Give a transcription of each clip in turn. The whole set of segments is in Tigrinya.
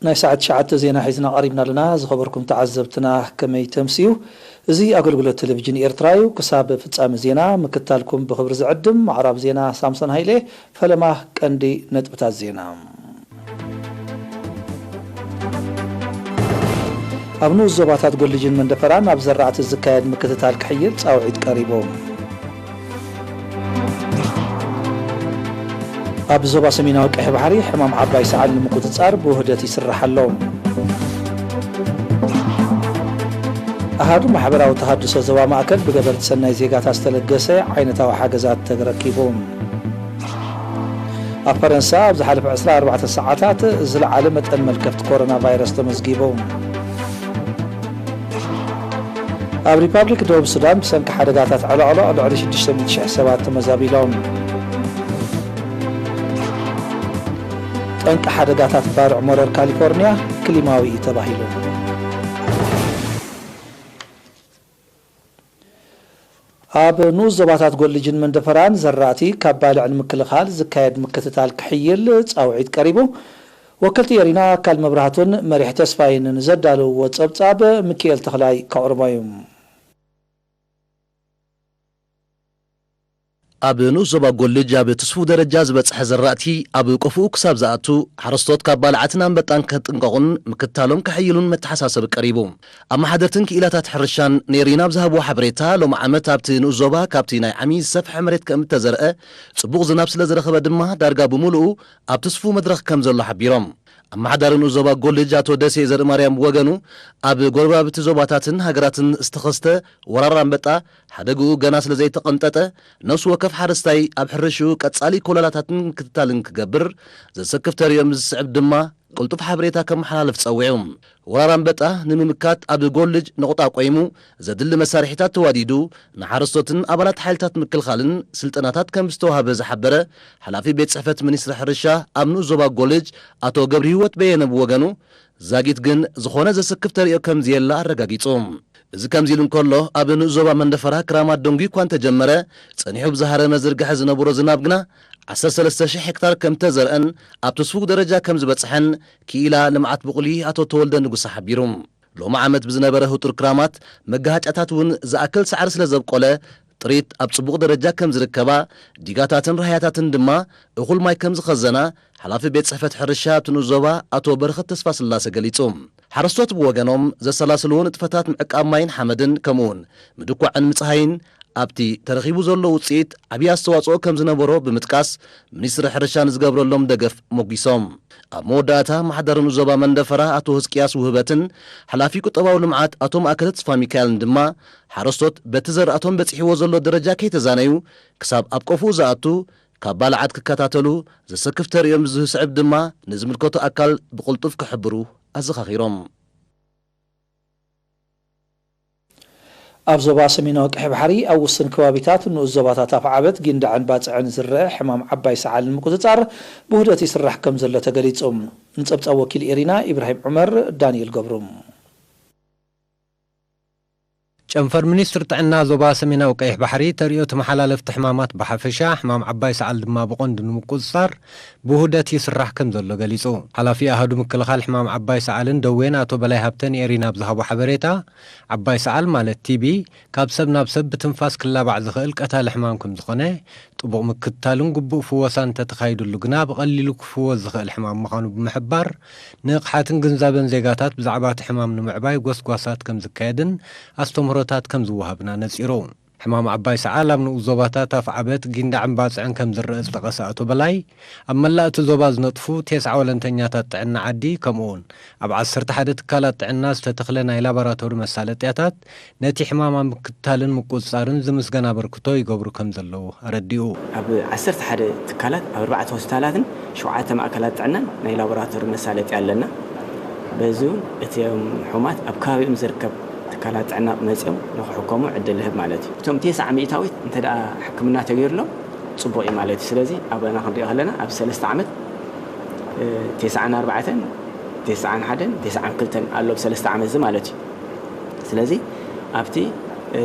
ናይ ሰዓት ትሽዓተ ዜና ሒዝና ቀሪብና ኣለና። ዝኸበርኩም ተዓዘብትና ከመይ ተምስዩ? እዚ ኣገልግሎት ቴሌቪዥን ኤርትራ እዩ። ክሳብ ፍጻመ ዜና ምክታልኩም ብኽብሪ ዝዕድም ኣቕራብ ዜና ሳምሶን ሃይለ። ፈለማ ቀንዲ ነጥብታት ዜና። ኣብ ንኡስ ዞባታት ጎልጅን መንደፈራን ኣብ ዘራእቲ ዝካየድ ምክትታል ክሕይል ጻውዒት ቀሪቡ። ኣብ ዞባ ሰሜናዊ ቀይሕ ባሕሪ ሕማም ዓባይ ሰዓል ንምቁጽጻር ብውህደት ይስራሕ ኣሎ። ኣሃዱ ማሕበራዊ ተሃድሶ ዞባ ማእከል ብገበርቲ ሰናይ ዜጋታት ዝተለገሰ ዓይነታዊ ሓገዛት ተረኪቡ። ኣብ ፈረንሳ ኣብ ዝሓለፈ ዕስራ ኣርባዕተ ሰዓታት ዝለዓለ መጠን መልከፍቲ ኮሮና ቫይረስ ተመዝጊቡ። ኣብ ሪፓብሊክ ደቡብ ሱዳን ብሰንኪ ሓደጋታት ዕሎዕሎዕ ልዕሊ ሽዱሽተ ሚእቲ ሽሕ ሰባት ተመዛቢሎም። ጠንቂ ሓደጋታት ባርዕ ሞረር ካሊፎርኒያ ክሊማዊ እዩ ተባሂሉ። ኣብ ንኡስ ዞባታት ጎልጅን መንደፈራን ዘራእቲ ካብ ባልዕ ንምክልኻል ዝካየድ ምክትታል ክሕይል ጻውዒት ቀሪቡ። ወከልቲ ኤሪና ኣካል መብራህቱን መሪሕ ተስፋይን ንዘዳለውዎ ጸብጻብ ሚኪኤል ተኽላይ ከቕርቦ እዩ። ኣብ ንኡስ ዞባ ጎልጅ ኣብ ትስፉው ደረጃ ዝበጽሐ ዘራእቲ ኣብ ቆፍኡ ክሳብ ዝኣቱ፣ ሓረስቶት ካብ ባልዓትን ኣንበጣን ከጥንቀቑን ምክታሎም ከሐይሉን መተሓሳሰቢ ቀሪቡ። ኣመሓደርትን ክኢላታት ሕርሻን ኔሪና ኣብ ዝሃብዎ ሓበሬታ፣ ሎሚ ዓመት ኣብቲ ንኡስ ዞባ ካብቲ ናይ ዓሚ ዝሰፍሐ መሬት ከም እተዘርአ፣ ጽቡቕ ዝናብ ስለ ዝረኸበ ድማ ዳርጋ ብምሉኡ ኣብ ትስፉው መድረኽ ከም ዘሎ ሓቢሮም። ኣመሓዳሪ ንኡስ ዞባ ጎልጅ ኣቶ ደሴ ዘርእማርያም ብወገኑ፣ ኣብ ጎረባብቲ ዞባታትን ሃገራትን ዝተኸስተ ወራር ኣንበጣ ሓደግኡ ገና ስለ ዘይተቐንጠጠ፣ ነፍሲ ወከፍ ሓረስታይ ኣብ ሕርሽኡ ቀጻሊ ኮለላታትን ምክትታልን ክገብር፣ ዘሰክፍ ተርእዮም ዝስዕብ ድማ ቅልጡፍ ሓበሬታ ከመሓላልፍ ጸዊዑ። ወራር ኣንበጣ ንምምካት ኣብ ጎልጅ ነቑጣ ቆይሙ፣ ዘድሊ መሳርሒታት ተዋዲዱ፣ ንሓረስቶትን ኣባላት ሓይልታት ምክልኻልን ስልጠናታት ከም ዝተዋህበ ዝሓበረ ሓላፊ ቤት ጽሕፈት ሚኒስትሪ ሕርሻ ኣብ ንኡስ ዞባ ጎልጅ ኣቶ ገብረህይወት በየነ ብወገኑ፣ ዛጊት ግን ዝኾነ ዘሰክፍ ተርእዮ ከም ዘየለ ኣረጋጊጹ። እዚ ከምዚ ኢሉ እንከሎ፣ ኣብ ንኡስ ዞባ መንደፈራ ክራማት ደንጉዩ እኳ እንተጀመረ፣ ጸኒሑ ብዝሃረመ ዝርግሐ ዝነበሮ ዝናብ ግና ዓሰርተ ሰለስተ ሽሕ ሄክታር ከም እተዘርአን ኣብ ትስፉው ደረጃ ከም ዝበጽሐን ክኢላ ልምዓት ብቑሊ ኣቶ ተወልደ ንጉሰ ሓቢሩ። ሎሚ ዓመት ብዝነበረ ህጡር ክራማት መጋሃጫታት እውን ዝኣክል ሳዕሪ ስለ ዘብቆለ፣ ጥሪት ኣብ ጽቡቕ ደረጃ ከም ዝርከባ፣ ዲጋታትን ራህያታትን ድማ እኹል ማይ ከም ዝኸዘና፣ ሓላፊ ቤት ጽሕፈት ሕርሻ ኣብቲ ንኡስ ዞባ ኣቶ በረኸት ተስፋስላሰ ገሊጹ። ሓረስቶት ብወገኖም፣ ዘሰላስልዎ ንጥፈታት ምዕቃብ ማይን ሓመድን፣ ከምኡውን ምድኳዕን ምጽሃይን፣ ኣብቲ ተረኺቡ ዘሎ ውጽኢት ዓብዪ ኣስተዋጽኦ ከም ዝነበሮ ብምጥቃስ፣ ሚኒስትሪ ሕርሻ ንዝገብረሎም ደገፍ ሞጒሶም። ኣብ መወዳእታ፣ ኣመሓዳሪ ንኡስ ዞባ መንደፈራ ኣቶ ህዝቅያስ ውህበትን ሓላፊ ቁጠባዊ ልምዓት ኣቶ ማእከለ ተስፋሚካኤልን ድማ፣ ሓረስቶት በቲ ዘራእቶም በጺሕዎ ዘሎ ደረጃ ከይተዛነዩ፣ ክሳብ ኣብ ቆፍኡ ዝኣቱ፣ ካብ ባልዓት ክከታተሉ፣ ዘሰክፍ ተርእዮም ዝስዕብ ድማ ንዝምልከቶ ኣካል ብቕልጡፍ ክሕብሩ ኣዘኻኺሮም። ኣብ ዞባ ሰሜናዊ ቀይሕ ባሕሪ ኣብ ውስን ከባቢታት ንኡስ ዞባታት ኣፍዓበት፣ ጊንዳዕን ባጽዕን ዝረአ ሕማም ዓባይ ሰዓል ንምቁጽጻር ብውህደት ይስራሕ ከም ዘሎ ተገሊጹ። ንጸብጻብ ወኪል ኤሪና ኢብራሂም ዑመር፣ ዳንኤል ገብሩ። ጨንፈር ሚኒስትሪ ጥዕና ዞባ ሰሜናዊ ቀይሕ ባሕሪ፣ ተርእዮ ተመሓላለፍቲ ሕማማት ብሓፈሻ፣ ሕማም ዓባይ ሰዓል ድማ ብቐንዱ ንምቁጽጻር ብውህደት ይስራሕ ከም ዘሎ ገሊጹ። ሓላፊ ኣሃዱ ምክልኻል ሕማም ዓባይ ሰዓልን ደዌን ኣቶ በላይ ሃብተ ንኤሪና ኣብ ዝሃቦ ሓበሬታ፣ ዓባይ ሰዓል ማለት ቲቢ ካብ ሰብ ናብ ሰብ ብትንፋስ ክላባዕ ዝኽእል ቀታሊ ሕማም ከም ዝኾነ፣ ጥቡቕ ምክትታልን ግቡእ ፍወሳን እንተተኻይድሉ ግና ብቐሊሉ ክፍወስ ዝኽእል ሕማም ምዃኑ ብምሕባር፣ ንቕሓትን ግንዛበን ዜጋታት ብዛዕባ እቲ ሕማም ንምዕባይ ጎስጓሳት ከም ዝካየድን ኣስተምህሮታት ከም ዝወሃብን ኣነጺሩ። ሕማም ዓባይ ሰዓል ኣብ ንኡስ ዞባታት ኣፍዓበት፣ ጊንዳዕን ባጽዕን ከም ዝረአ ዝጠቐሰ ኣቶ በላይ፣ ኣብ መላእ እቲ ዞባ ዝነጥፉ ተስዓ ወለንተኛታት ጥዕና ዓዲ፣ ከምኡውን ኣብ ዓሰርተ ሓደ ትካላት ጥዕና ዝተተኽለ ናይ ላቦራቶሪ መሳለጥያታት፣ ነቲ ሕማም ኣብ ምክትታልን ምቁጽጻርን ዝምስገን ኣበርክቶ ይገብሩ ከም ዘለዉ ኣረዲኡ። ኣብ ዓሰርተ ሓደ ትካላት፣ ኣብ ኣርባዕተ ሆስፒታላትን ሸውዓተ ማእከላት ጥዕናን ናይ ላቦራቶሪ መሳለጥያ ኣለና። በዚ እውን እቶም ሕሙማት ኣብ ከባቢኦም ዝርከብ ትካላት ጥዕና መጺኦም ንኽሕከሙ ዕድል ይህብ ማለት እዩ። እቶም ተስዓ ሚእታዊት እንተ ደኣ ሕክምና ተገይሩሎም ጽቡቕ እዩ ማለት እዩ። ስለዚ ኣባና ክንሪኦ ከለና ኣብ ሰለስተ ዓመት፣ እ፣ ተስዓን ኣርባዕተን፣ ተስዓን ሓደን፣ ተስዓን ክልተን ኣሎ ኣብ ሰለስተ ዓመት እዚ ማለት እዩ። ስለዚ ኣብቲ፣ እ፣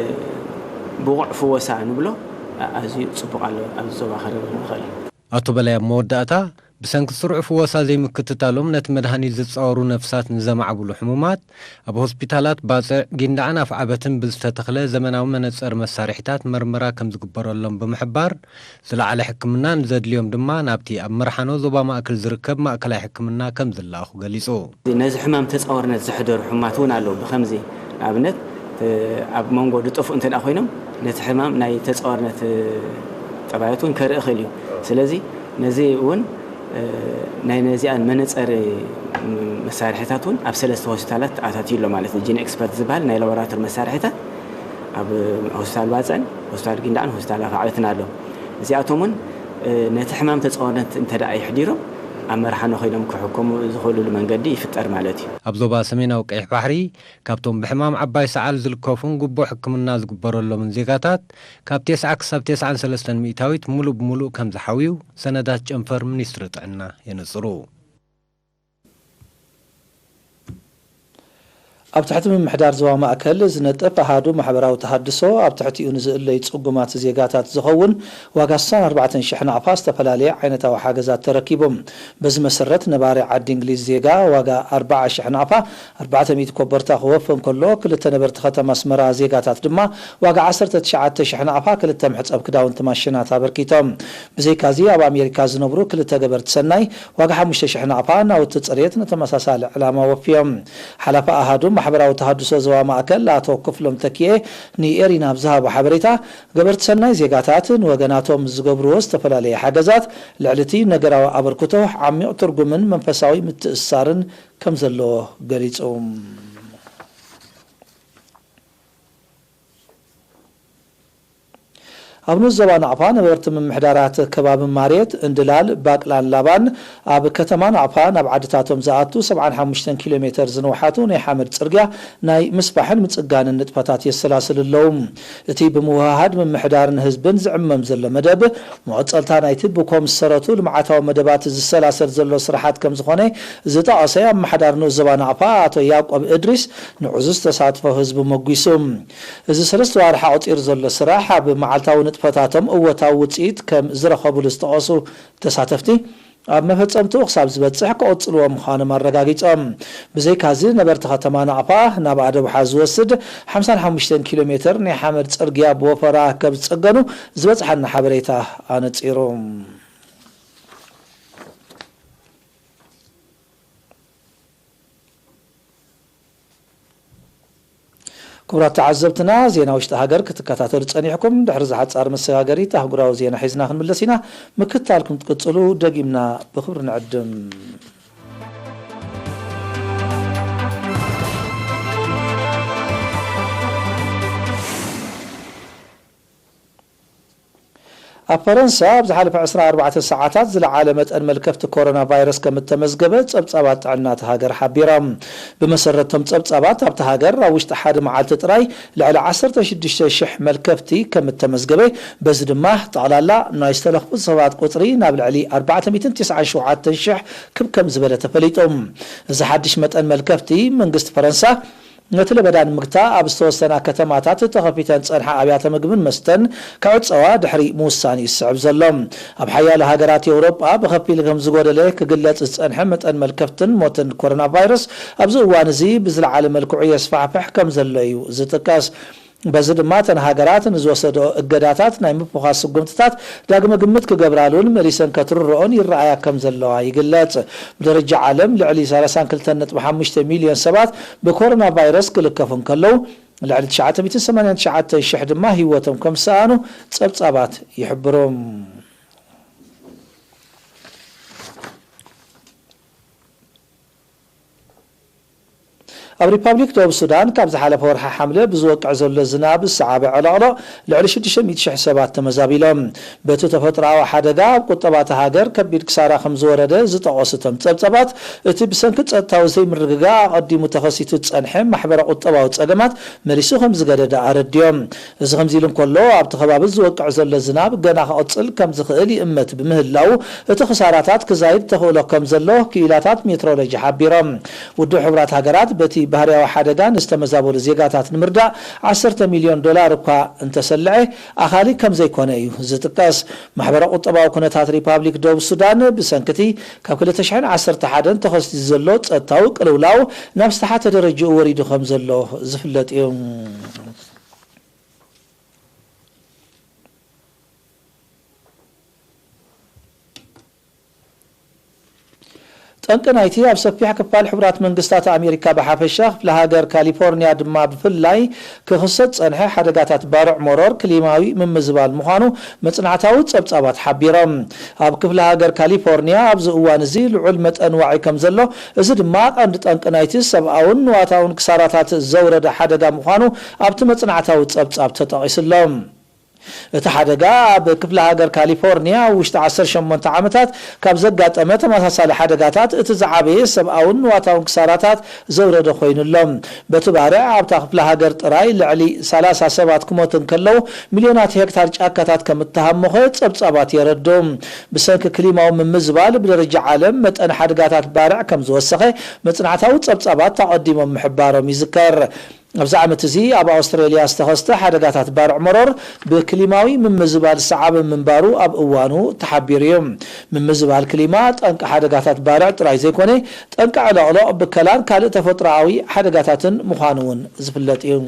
ብቑዕ ፍወሳ ንብሎ ኣ-፣ ኣዝዩ ጽቡቕ ኣሎ ኣብዚ ዞባ ክንርኢ ንኽእል። ኣቶ በላይ ኣብ መወዳእታ፣ ብሰንኪ ስሩዕ ፍወሳ ዘይምክትታሎም ነቲ መድሃኒት ዝጻወሩ ነፍሳት ንዘማዕብሉ ሕሙማት፣ ኣብ ሆስፒታላት ባጽዕ፣ ጊንዳዕን ኣፍዓበትን ብዝተተኽለ ዘመናዊ መነጸሪ መሳርሒታት መርመራ ከም ዝግበረሎም ብምሕባር፣ ዝለዓለ ሕክምና ንዘድልዮም ድማ ናብቲ ኣብ መርሓኖ ዞባ ማእከል ዝርከብ ማእከላይ ሕክምና ከም ዝለኣኹ ገሊጹ። ነዚ ሕማም ተጻዋርነት ዘሕደሩ ሕሙማት እውን ኣለዉ። ብኸምዚ ንኣብነት፣ እ፣ ኣብ መንጎ ዝጠፍኡ እንተ ደኣ ኮይኖም፣ ነቲ ሕማም ናይ ተጻዋርነት፣ እ፣ ጠባያት እውን ከርኢ ይኽእል እዩ። ስለዚ ነዚ እውን፣ እ፣ ናይ ነዚኣን መነጸሪ መሳርሒታት እውን ኣብ ሰለስተ ሆስፒታላት ተኣታትዩ ኣሎ ማለት እዩ። ጂን ኤክስፐርት ዝበሃል ናይ ላቦራቶሪ መሳርሒታት ኣብ ሆስፒታል ባጽዕን ሆስፒታል ጊንዳዕን ሆስፒታል ኣፍዓበትን ኣሎ። እዚኣቶም እውን፣ እ፣ ነቲ ሕማም ተጻዋርነት እንተ ደኣ የሕዲሮም ኣብ መርሓኖ ኮይኖም ክሕከሙ ዝኽእሉሉ መንገዲ ይፍጠር ማለት እዩ። ኣብ ዞባ ሰሜናዊ ቀይሕ ባሕሪ ካብቶም ብሕማም ዓባይ ሰዓል ዝልከፉን ግቡእ ሕክምና ዝግበረሎምን ዜጋታት ካብ ተስዓ ክሳብ ተስዓን ሰለስተን ሚእታዊት ሙሉእ ብሙሉእ ከም ዝሓውዩ ሰነዳት ጨንፈር ሚኒስትሪ ጥዕና የነጽሩ። ኣብ ትሕቲ ምምሕዳር ዞባ ማእከል ዝነጥፍ ኣሃዱ ማሕበራዊ ተሃድሶ፣ ኣብ ትሕቲኡ ንዝእለዩ ጽጉማት ዜጋታት ዝኸውን ዋጋ ስሳን ኣርባዕተን ሽሕ ናቕፋ ዝተፈላለየ ዓይነታዊ ሓገዛት ተረኪቡ። በዚ መሰረት፣ ነባሪ ዓዲ እንግሊዝ ዜጋ ዋጋ ኣርብዓ ሽሕ ናቕፋ፣ ኣርባዕተ ሚእቲ ኮቦርታ ክወፊ እንከሎ፣ ክልተ ነበርቲ ከተማ ኣስመራ ዜጋታት ድማ ዋጋ ዓሰርተ ትሽዓተ ሽሕ ናቕፋ ክልተ መሕጸብ ክዳውንቲ ማሽናት ኣበርኪቶም። ብዘይካዚ፣ ኣብ ኣሜሪካ ዝነብሩ ክልተ ገበርቲ ሰናይ ዋጋ ሓሙሽተ ሽሕ ናቕፋ ናውቲ ጽሬት ንተመሳሳሊ ዕላማ ወፍዮም። ሓላፊ ኣሃዱ ማሕበራዊ ተሃድሶ ዞባ ማእከል ኣቶ ክፍሎም ተኪኤ ንኤሪና ኣብ ዝሃቦ ሓበሬታ፣ ገበርቲ ሰናይ ዜጋታት ንወገናቶም ዝገብርዎ ዝተፈላለየ ሓገዛት ልዕሊ እቲ ነገራዊ ኣበርክቶ ዓሚቕ ትርጉምን መንፈሳዊ ምትእስሳርን ከም ዘለዎ ገሊጹ። ኣብ ንኡስ ዞባ ናቕፋ ነበርቲ ምምሕዳራት ከባቢ ማርየት፣ እንድላል፣ ባቅላን ላባን ኣብ ከተማ ናቕፋ ናብ ዓድታቶም ዝኣቱ ሰብዓን ሓሙሽተን ኪሎ ሜተር ዝንውሓቱ ናይ ሓመድ ጽርግያ ናይ ምስፋሕን ምጽጋንን ንጥፈታት የሰላስሉ ኣለዉ። እቲ ብምውህሃድ ምምሕዳርን ህዝብን ዝዕመም ዘሎ መደብ፣ መቐጸልታ ናይቲ ብኮም ዝሰረቱ ልምዓታዊ መደባት ዝሰላሰል ዘሎ ስራሓት ከም ዝኾነ ዝጠቐሰ ኣመሓዳሪ ንኡስ ዞባ ናቕፋ ኣቶ ያዕቆብ እድሪስ፣ ንዕዙዝ ተሳትፎ ህዝቢ መጒሱ። እዚ ሰለስተ ዋርሕ ኣቑጺሩ ዘሎ ስራሕ ኣብ መዓልታዊ ንጥፈታቶም እወታዊ ውጽኢት ከም ዝረኸብሉ ዝጠቐሱ ተሳተፍቲ፣ ኣብ መፈጸምትኡ ክሳብ ዝበጽሕ ክቕጽልዎ ምዃኖም ኣረጋጊጾም። ብዘይካዚ፣ ነበርቲ ከተማ ናቕፋ ናብ ኣደብሓ ዝወስድ ሓምሳን ሓሙሽተን ኪሎ ሜተር ናይ ሓመድ ጽርግያ ብወፈራ ከም ዝጸገኑ ዝበጽሓና ሓበሬታ ኣነጺሩ። ክቡራት ተዓዘብትና፣ ዜና ውሽጢ ሃገር ክትከታተሉ ጸኒሕኩም። ድሕሪ እዚ ሓጻር መሰጋገሪት ኣህጉራዊ ዜና ሒዝና ክንምለስ ኢና። ምክትታልኩም ትቅጽሉ ደጊምና ብኽብሪ ንዕድም። ኣብ ፈረንሳ ኣብ ዝሓለፈ ዕስራን ኣርባዕተን ሰዓታት ዝለዓለ መጠን መልከፍቲ ኮሮና ቫይረስ ከም እተመዝገበ ጸብጻባት ጥዕና እታ ሃገር ሓቢሮም። ብመሰረት እቶም ጸብጻባት፣ ኣብታ ሃገር ኣብ ውሽጢ ሓደ መዓልቲ ጥራይ ልዕሊ ዓሰርተ ሽዱሽተ ሽሕ መልከፍቲ ከም እተመዝገበ፣ በዚ ድማ ጠቕላላ ናይ ዝተለኽፉ ሰባት ቁጽሪ ናብ ልዕሊ ኣርባዕተ ሚእትን ትስዓን ሸውዓተን ሽሕ ክብ ከም ዝበለ ተፈሊጡ። እዚ ሓድሽ መጠን መልከፍቲ፣ መንግስቲ ፈረንሳ ነቲ ለበዳ ንምግታእ ኣብ ዝተወሰና ከተማታት ተኸፊተን ዝጸንሓ ኣብያተ ምግብን መስተን ክዕጸዋ ድሕሪ ምውሳን እዩ ዝስዕብ ዘሎ። ኣብ ሓያሎ ሃገራት ኤውሮጳ ብኸፊል ከም ዝጎደለ ክግለጽ ዝጸንሐ መጠን መልከፍትን ሞትን ኮሮና ቫይረስ ኣብዚ እዋን እዚ ብዝለዓለ መልክዑ የስፋሕፍሕ ከም ዘሎ እዩ ዝጥቀስ። በዚ ድማ እተን ሃገራት ንዝወሰድኦ እገዳታት ናይ ምፍዃስ ስጉምትታት ዳግመ ግምት ክገብራሉን መሊሰን ከትርርኦን ይረኣያ ከም ዘለዋ ይግለጽ። ብደረጃ ዓለም ልዕሊ ሰላሳን ክልተን ነጥቢ ሓሙሽተ ሚልዮን ሰባት ብኮሮና ቫይረስ ክልከፉ እንከለዉ፣ ልዕሊ ትሽዓተ ሚእትን ሰማንያን ትሽዓተን ሽሕ ድማ ህይወቶም ከም ዝሰኣኑ ጸብጻባት ይሕብሩ። ኣብ ሪፓብሊክ ደቡብ ሱዳን ካብ ዝሓለፈ ወርሒ ሓምለ ብዝወቅዕ ዘሎ ዝናብ ዝሰዓበ ዕለቕለቕ ልዕሊ ሽዱሽተ ሚእቲ ሽሕ ሰባት ተመዛቢሎም። በቲ ተፈጥሮኣዊ ሓደጋ ኣብ ቁጠባ እታ ሃገር ከቢድ ክሳራ ከም ዝወረደ ዝጠቐሱ እቶም ጸብጻባት፣ እቲ ብሰንኪ ጸጥታዊ ዘይምርግጋእ ኣቐዲሙ ተኸሲቱ ዝጸንሐ ማሕበረ ቁጠባዊ ጸገማት መሊሱ ከም ዝገደደ ኣረድዮም። እዚ ከምዚ ኢሉ እንከሎ፣ ኣብቲ ከባቢ ዝወቅዕ ዘሎ ዝናብ ገና ክቕጽል ከም ዝኽእል ይእመት ብምህላው፣ እቲ ክሳራታት ክዛይድ ተኽእሎ ከም ዘሎ ክኢላታት ሜትሮሎጂ ሓቢሮም። ውድብ ሕቡራት ሃገራት በቲ ባህርያዊ ሓደጋ ንዝተመዛበሉ ዜጋታት ንምርዳእ ዓሰርተ ሚልዮን ዶላር እኳ እንተሰልዐ፣ ኣኻሊ ከም ዘይኮነ እዩ ዝጥቀስ። ማሕበረ ቁጠባዊ ኩነታት ሪፓብሊክ ደቡብ ሱዳን ብሰንኪ እቲ ካብ ክልተ ሽሕን ዓሰርተ ሓደን ተኸሲቱ ዘሎ ጸጥታዊ ቅልውላው ናብ ዝተሓተ ደረጃኡ ወሪዱ ከም ዘሎ ዝፍለጥ እዩ። ጠንቂ ናይቲ ኣብ ሰፊሕ ክፋል ሕቡራት መንግስታት ኣሜሪካ ብሓፈሻ፣ ክፍለ ሃገር ካሊፎርኒያ ድማ ብፍላይ ክኽሰት ጸንሐ ሓደጋታት ባርዕ መሮር ክሊማዊ ምምዝባል ምዃኑ መጽናዕታዊ ጸብጻባት ሓቢሮም። ኣብ ክፍለ ሃገር ካሊፎርኒያ ኣብዚ እዋን እዚ ልዑል መጠን ዋዒ ከም ዘሎ፣ እዚ ድማ ቀንዲ ጠንቂ ናይቲ ሰብኣውን ንዋታውን ክሳራታት ዘውረደ ሓደጋ ምዃኑ ኣብቲ መጽናዕታዊ ጸብጻብ ተጠቒሱ ኣሎ። እቲ ሓደጋ ኣብ ክፍለ ሃገር ካሊፎርኒያ ኣብ ውሽጢ ዓሰርተ ሸሞንተ ዓመታት ካብ ዘጋጠመ ተመሳሳሊ ሓደጋታት እቲ ዝዓበየ ሰብኣውን ንዋታውን ክሳራታት ዘውረደ ኮይኑ ኣሎ። በቲ ባርዕ ኣብታ ክፍለ ሃገር ጥራይ ልዕሊ ሰላሳ ሰባት ክሞቱ እንከለዉ፣ ሚልዮናት ሄክታር ጫካታት ከም እተሃሞኸ ጸብጻባት የረድኡ። ብሰንኪ ክሊማዊ ምምዝባል ብደረጃ ዓለም መጠን ሓደጋታት ባርዕ ከም ዝወሰኸ መጽናዕታዊ ጸብጻባት ኣቐዲሞም ምሕባሮም ይዝከር። ኣብዚ ዓመት እዚ ኣብ ኣውስትራልያ ዝተኸስተ ሓደጋታት ባርዕ መሮር ብክሊማዊ ምምዝባል ዝሰዓበ ምንባሩ ኣብ እዋኑ ተሓቢሩ እዩ። ምምዝባል ክሊማ ጠንቂ ሓደጋታት ባርዕ ጥራይ ዘይኮነ፣ ጠንቂ ዕለቕለቕ፣ ብከላን ካልእ ተፈጥሮኣዊ ሓደጋታትን ምዃኑ እውን ዝፍለጥ እዩ።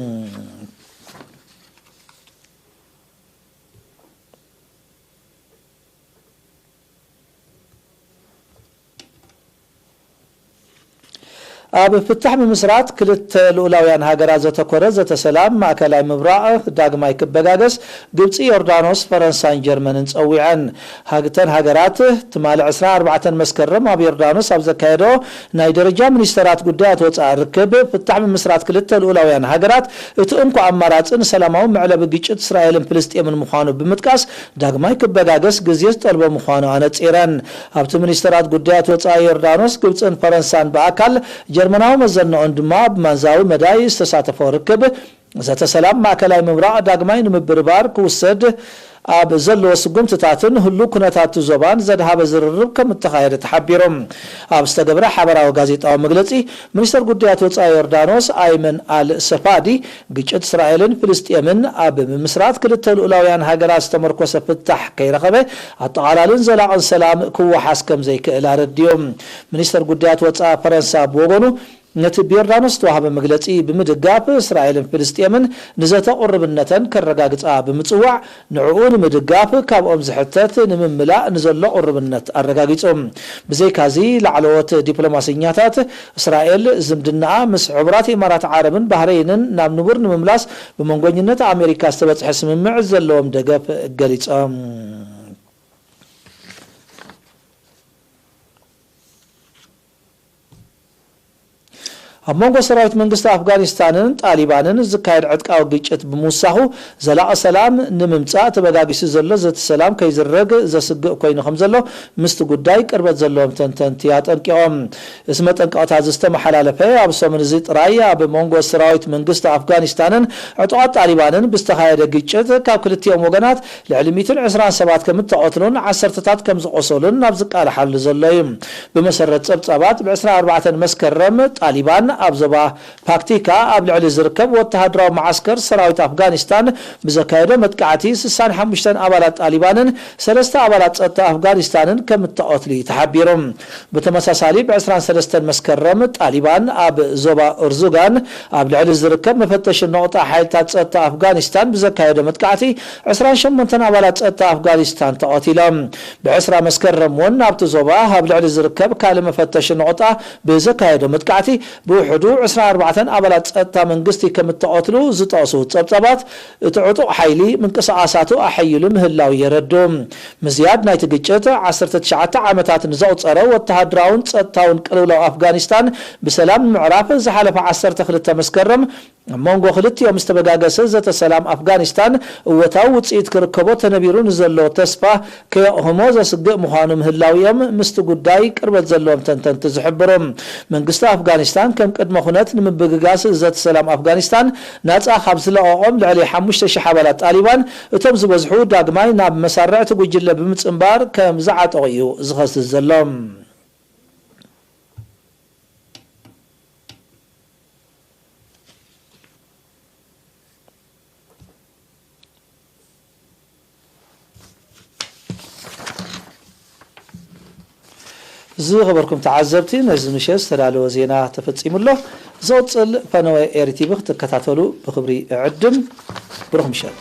ኣብ ፍታሕ ምምስራት ክልተ ልኡላውያን ሃገራት ዘተኮረ ዘተ ሰላም ማእከላይ ምብራቕ ዳግማይ ክበጋገስ ግብጺ፣ ዮርዳኖስ፣ ፈረንሳን ጀርመንን ጸዊዐን። ሃግተን ሃገራት ትማሊ ዕስራን ኣርባዕተን መስከረም ኣብ ዮርዳኖስ ኣብ ዘካየዶ ናይ ደረጃ ሚኒስተራት ጉዳያት ወጻኢ ርክብ፣ ፍታሕ ምምስራት ክልተ ልኡላውያን ሃገራት እቲ እንኮ ኣማራጺ ንሰላማዊ መዕለቢ ግጭት እስራኤልን ፍልስጤምን ምዃኑ ብምጥቃስ፣ ዳግማይ ክበጋገስ ግዜ ዝጠልቦ ምዃኑ ኣነጺረን። ኣብቲ ሚኒስተራት ጉዳያት ወጻኢ ዮርዳኖስ፣ ግብጽን ፈረንሳን ብኣካል፣ ጀርመናዊ መዘንኦን ድማ ብማንዛዊ መዳይ ዝተሳተፎ ርክብ፣ ዘተ ሰላም ማእከላይ ምብራቕ ዳግማይ ንምብርባር ክውሰድ ኣብ ዘለዎ ስጉምትታትን ህሉው ኩነታት ዞባን ዘድሃበ ዝርርብ ከም እተኻየደ ተሓቢሩ። ኣብ ዝተገብረ ሓበራዊ ጋዜጣዊ መግለጺ፣ ሚኒስተር ጉዳያት ወጻኢ ዮርዳኖስ ኣይመን ኣል ሰፋዲ፣ ግጭት እስራኤልን ፍልስጤምን ኣብ ምምስራት ክልተ ልኡላውያን ሃገራት ዝተመርኮሰ ፍታሕ ከይረኸበ፣ ኣጠቓላልን ዘላቕን ሰላም ክወሓስ ከም ዘይክእል ኣረዲኡ። ሚኒስተር ጉዳያት ወጻኢ ፈረንሳ ብወገኑ፣ ነቲ ብዮርዳኖስ ዝተዋህበ መግለጺ ብምድጋፍ፣ እስራኤልን ፍልስጤምን ንዘተ ቁርብነተን ከረጋግጻ ብምጽዋዕ፣ ንዕኡ ንምድጋፍ ካብኦም ዝሕተት ንምምላእ ንዘሎ ቁርብነት ኣረጋጊጹ። ብዘይካዚ፣ ላዕለዎት ዲፕሎማሰኛታት እስራኤል ዝምድናኣ ምስ ሕቡራት ኢማራት ዓረብን ባህረይንን ናብ ንቡር ንምምላስ ብመንጎኝነት ኣሜሪካ ዝተበጽሐ ስምምዕ ዘለዎም ደገፍ ገሊጾም። ኣብ መንጎ ሰራዊት መንግስቲ ኣፍጋኒስታንን ጣሊባንን ዝካየድ ዕጥቃዊ ግጭት ብምውሳኹ፣ ዘላቒ ሰላም ንምምጻእ ተበጋጊሱ ዘሎ ዘተ ሰላም ከይዝረግ ዘስግእ ኮይኑ ከም ዘሎ ምስቲ ጉዳይ ቅርበት ዘለዎም ተንተንቲ ኣጠንቂቖም። እዚ መጠንቀቕታ እዚ ዝተመሓላለፈ ኣብ ሰሙን እዚ ጥራይ ኣብ መንጎ ሰራዊት መንግስቲ ኣፍጋኒስታንን ዕጡቓት ጣሊባንን ብዝተኻየደ ግጭት ካብ ክልቲኦም ወገናት ልዕሊ ሚእትን ዕስራን ሰባት ከም እተቐትሉን ዓሰርተታት ከም ዝቖሰሉን ናብ ዝቃላሓሉ ዘሎ እዩ። ብመሰረት ጸብጻባት፣ ብ ዕስራን ኣርባዕተን መስከረም ጣሊባን ኣብ ዞባ ፓክቲካ ኣብ ልዕሊ ዝርከብ ወተሃደራዊ መዓስከር ሰራዊት ኣፍጋኒስታን ብዘካየዶ መጥቃዕቲ፣ ስሳን ሓሙሽተን ኣባላት ጣሊባንን ሰለስተ ኣባላት ጸጥታ ኣፍጋኒስታንን ከም እተቐትሉ እዩ ተሓቢሩ። ብተመሳሳሊ፣ ብ ዕስራን ሰለስተን መስከረም ጣሊባን ኣብ ዞባ ኡርዙጋን ኣብ ልዕሊ ዝርከብ መፈተሺ ነቑጣ ሓይልታት ጸጥታ ኣፍጋኒስታን ብዘካየዶ መጥቃዕቲ፣ ዕስራን ሸሞንተን ኣባላት ጸጥታ ኣፍጋኒስታን ተቐቲሎም። ብ ዕስራ መስከረም እውን ኣብቲ ዞባ ኣብ ልዕሊ ዝርከብ ካልእ መፈተሺ ነቑጣ ብዘካየዶ መጥቃዕቲ፣ ብውሕዱ ዕስራን ኣርባዕተን ኣባላት ጸጥታ መንግስቲ ከም እተቐትሉ ዝጠቕሱ ጸብጻባት፣ እቲ ዕጡቕ ሓይሊ ምንቅስቓሳቱ ኣሐይሉ ምህላው የረድኡ። ምዝያድ ናይቲ ግጭት፣ ዓሰርተ ትሽዓተ ዓመታት ንዘቑጸረ ወተሃደራውን ጸጥታውን ቅልውላው ኣፍጋኒስታን ብሰላም ንምዕራፍ፣ ዝሓለፈ ዓሰርተ ክልተ መስከረም ኣብ መንጎ ክልቲኦም ዝተበጋገሰ ዘተ ሰላም ኣፍጋኒስታን እወታዊ ውጽኢት ክርከቦ ተነቢሩ ንዘሎ ተስፋ ከየቕህሞ ዘስግእ ምዃኑ ምህላው እዮም ምስቲ ጉዳይ ቅርበት ዘለዎም ተንተንቲ ዝሕብሩ። መንግስቲ ኣፍጋኒስታን ከም ቅድመ ኩነት ንምብግጋስ ዘተ ሰላም ኣፍጋኒስታን ናጻ ካብ ዝለቐቖም ልዕሊ ሓሙሽተ ሽሕ ኣባላት ጣሊባን፣ እቶም ዝበዝሑ ዳግማይ ናብ መሳርዕ እቲ ጉጅለ ብምጽንባር ከም ዝዓጠቑ እዩ ዝኸስስ ዘሎ። ዝኸበርኩም ተዓዘብቲ፣ ነዚ ምሸት ዝተዳለወ ዜና ተፈጺሙ ኣሎ። ዝቕጽል ፈነወ ኤሪ ቲቪ ክትከታተሉ ብኽብሪ እዕድም። ብሩኽ ምሸት።